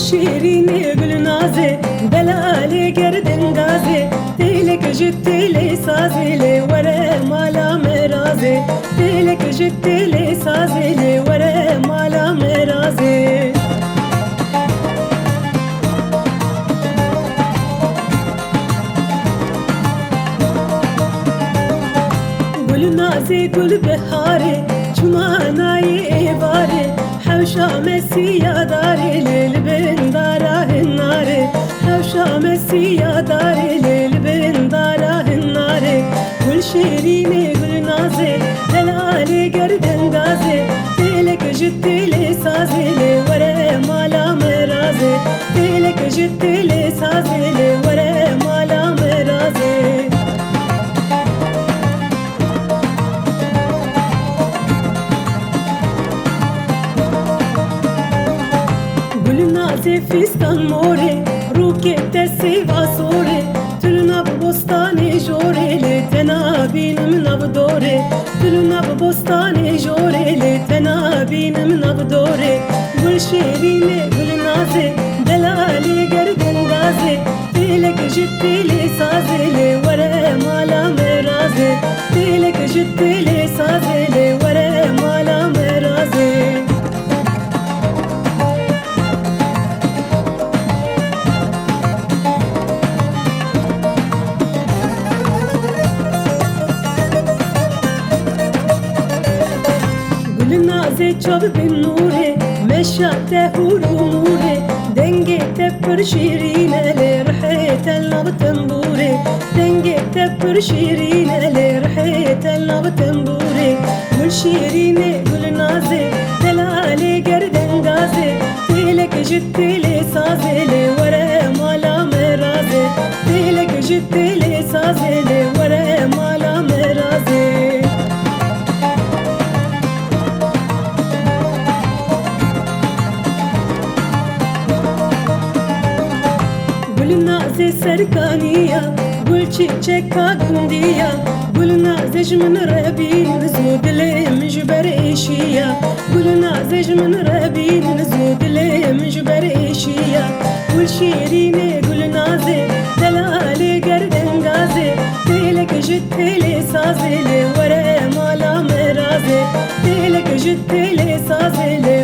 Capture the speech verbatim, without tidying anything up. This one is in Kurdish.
Şîrînê Gulnazê, delalê gerdin gazê, têlek ji têlê sazê lê were mala me razê. Têlek ji têlê sazê lê were mala me razê. Gulnazê gul biharê, çima nayê êvarê, hewşa me siya darê lê li bin dara hinarê. Hewşa me siya darê lê li bin dara hinarê. Gul şêrînê gul nazê, delalê gerdin gazê. Têlek ji têlê sazê lê were mala me razê. Têlek ji têlê sazê lê were mala me razê. Gulnazê fîstan morê, rûkê te sêva sorê, tu li nav bostanê jorê lê te nabînim nav dorê. Tu li nav bostanê jorê lê te nabînim nav dorê. Gul şêrînê gul nazê, delalê gerdin gazê, têlek ji têlê sazê lê were mala me razê. Têlek ji têlê sazê lê were mala me razê. Gulnazê çav bin nûrê, meşa te hûr û mûrê, dengê te pir şîrîn e lê rihê te nav tembûrê. Dengê te pir şîrîn e lê rihê te nav tembûrê. Gul şîrînê gul nazê, delalê gerdin gazê, têlek ji têlê sazê lê were mala me razê. Têlek ji têlê sazê lê were mala me razê. Gulnazê serkaniya, gul çîçeka gundiya. Gulnazê ji min re bînin zû, dilê min ji ber êşiya. Gulnazê ji min re bînin zû, dilê min ji ber êşiya. Gul şîrînê gul nazê, delalê gerdin gazê. Têlek ji têlê sazê lê were mala me razê. Têlek ji têlê sazê lê